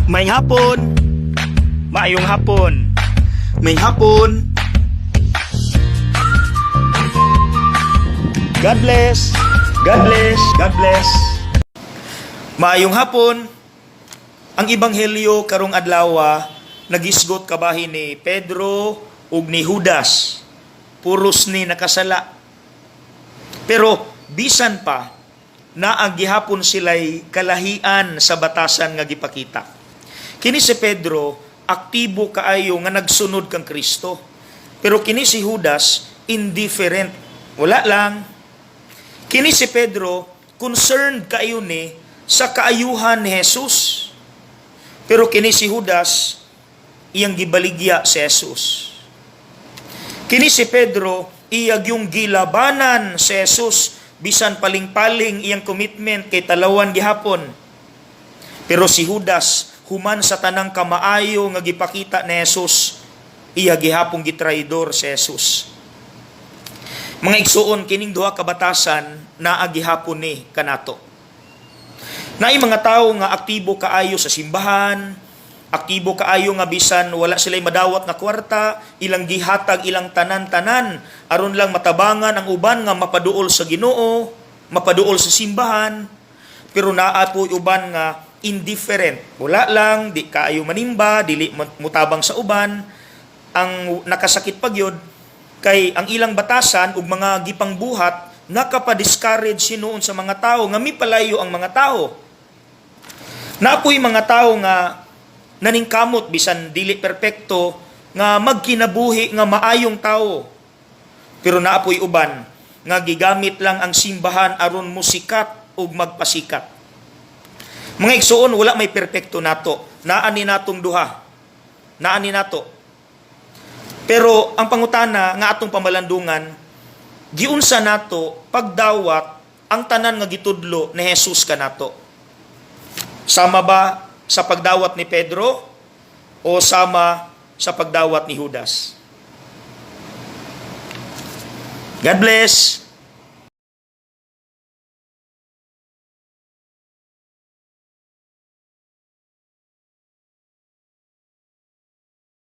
Maayong hapon. Maayong hapon. Maayong hapon. God bless. God bless. God bless. Maayong hapon. Ang ebanghelyo karong adlaw nagisgot kabahin ni Pedro ug ni Judas. Puros ni nakasala. Pero bisan pa naa gihapon sila'y kalahian sa batasan nga gipakita. Kini si Pedro aktibo kaayo nga nagsunod kang Kristo. Pero kini si Judas indifferent. Wala lang. Kini si Pedro concerned kaayo ni sa kaayuhan ni Jesus. Pero kini si Judas iyang gibaligya si Jesus. Kini si Pedro iyag yung gilabanan si Jesus bisan paling-paling iyang commitment kay talawan gihapon. Pero si Judas human sa tanang kamaayo nga gipakita ni Jesus, iya gihapong gitraidor si Jesus. Mga igsuon, kining duha ka batasan naa gihapon ni kanato. Naay mga tawo nga aktibo kaayo sa simbahan, aktibo kaayo nga bisan wala sila'y madawat nga kwarta, ilang gihatag ilang tanan-tanan aron lang matabangan ang uban nga mapaduol sa Ginoo, mapaduol sa simbahan. Pero naa po uban nga indifferent. Wala lang, di kaayo manimba, dili mutabang sa uban. Ang nakasakit pa gyud kay ang ilang batasan ug mga gipangbuhat nakapa-discourage hinuon sa mga tao nga mipalayo ang mga tao. Naa poy mga tao nga naningkamot bisan dili perpekto nga magkinabuhi nga maayong tao. Pero naa poy uban nga gigamit lang ang simbahan aron musikat ug magpasikat. Mga igsuon, wala may perpekto nato. Naa ni natong duha. Naa ni nato. Pero ang pangutana nga atong pamalandungan, giunsa nato pagdawat ang tanan nga gitudlo ni Jesus kanato? Sama ba sa pagdawat ni Pedro o sama sa pagdawat ni Judas? God bless.